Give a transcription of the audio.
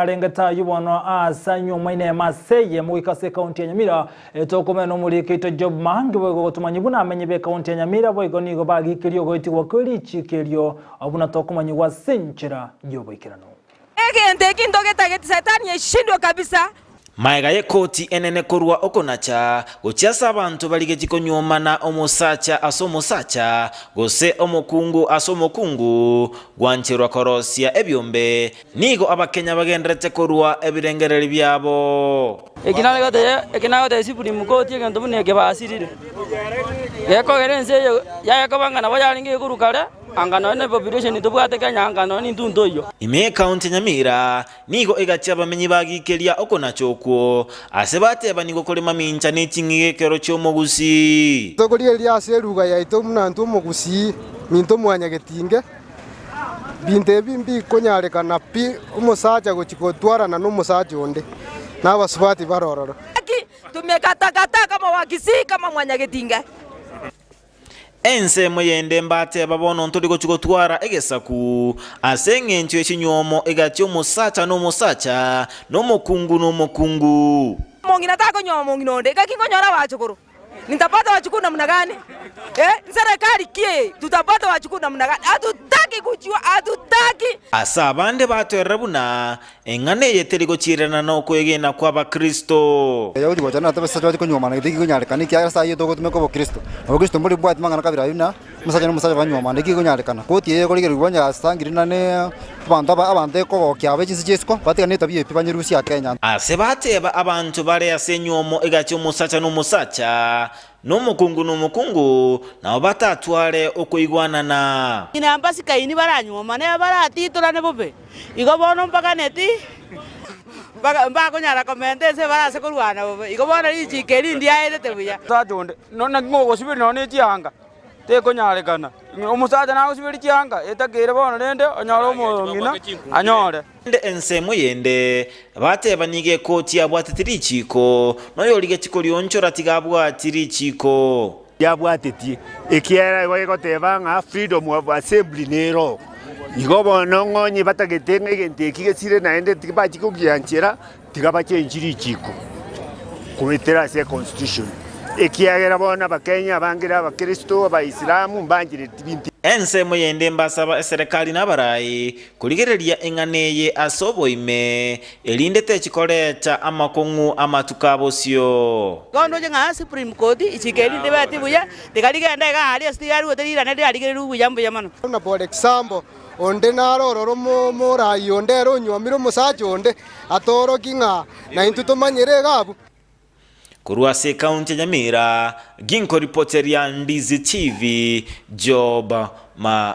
Arenge tayio bono aase anyuomwa inema ase eyemo goika ase ekaunti ya Nyamira. Tokomenya nomoriki oito Job Mahangi boigo gotomanyia buna amenyi b'ekaunti ya Nyamira boigo nigo bagikirie ogoetigwa kwe richiiko erio buna tokomanyigwa ase enchera y'oboikeranu. Egento eki ntogetageti, Saitani eshindwe kabisa. Magega y'ekoti enene korwa okonacha gochia ase abanto barigetie konyuomana omosacha ase omosacha, gose omokungu ase omokungu, gwancherwa korosia ebiombe, nigo Abakenya bagendererete korua ebirengererio biabo. Eki nagotebia Supreme Court egento buna eke basirire, gekogera ense eye yaye koba ng'a nabo yarenge ekorwa kare, anga nonye na epopulation tobwate Kenya anga nonye intwe ntoiyo. Ime y'Ekaunti ya Nyamira Nigo egachia abamenyi bagikeria okonacha okwo, ase batebanigwe korema mincha ne ching'ige ekero chi'omogusii. Tokorigereria ase eruga yaito buna intwe omogusii, minto mwanyagetinge, binto ebi mbikonyarekana pi omosacha gochia gotwarana nomosacha onde, na abasubati bare ororo. Naki tumekatakata kama Wakisii kama mwanyagetinge. Ensemo yende mbateba bono ntori gochia gotwara egesaku, ase engencho ye chinywomo egati y'omosacha na omosacha, na omokungu na omokungu. Omong'ina takonyuoma omong'ina onde, gaki nkonyora abachukuru, nitapata wachukuu namna gani? Eh, nserekari ki eye? Tutapata wachukuu namna gani? Hatutaki kujua, hatutaki. Ase abande batoerera buna Eng'ana eye teri gochiirana nokwegena kw'Abakristo. Abayahudi gocha na abasacha bache konyuomana gete tikikonyarekana, ekiagera ase ayio togotumeka obokristo. Obokristo mbori bwati mang'ana kabere ayio buna omosacha na omosacha banyuomana, ekikonyarekana. Koti eye ekorigererigwa onye asangire na ne abanto aba abanto ekogokia abe chinse chia isiko, batigane etabia eye pi banyerusie aa Kenya. Ase bateba abanto bare ase enyuomo egati omosacha na omosacha, na omokungu na omokungu, nabo batatware okoigwanana. Ng'ina mbasikaini baranyuomane, baratitorane bobe. Igo bono mbaganeti, mbakonyara komenta ense barase korwana bobe. Igo bono richiiko eri ndiaetete buya. Omosacha onde, naki ngogosiberia nonya ne chianga? Tekonyarekana. Omosacha nagosiberia chianga, etakeire bono rende onyore omong'ina anyore. Naende ensemo yende, bateba nigo ekoti abwateti richiiko, na oyorigetie korionchora tiga abwati richiiko. Yabwatetie, ekiagera igo egoteba ng'a freedom of assembly nero. Igo bono ng'onye batagete ng'a egento eki gesire naende tibachia kogianchera, tiga bachenchi richiko goetera ase econstitution. Ekiagera bono abakenya abange na abakristo, abaisilamu mbanchereti binto. Ensemo yende mbasaba eserekari na abarai Korigereria eng'ana eye ase oboime, erinde techikoreta amakong'u amatuko a bosio. Igo ndoche ng'a Supreme Court ichiko eri ndibeti buya, tiga rigende iga aria ase tiga rirane riarigererwe buya mbuya mono. Buna for example, onde nare ororo omoraai onde ere onyuomire omosacha onde, atorokie ng'a naintwe tomanyere iga abwo. Korwa ase ekaunti ya Nyamira, ginkoripoteria Ndizi TV, Job Ma.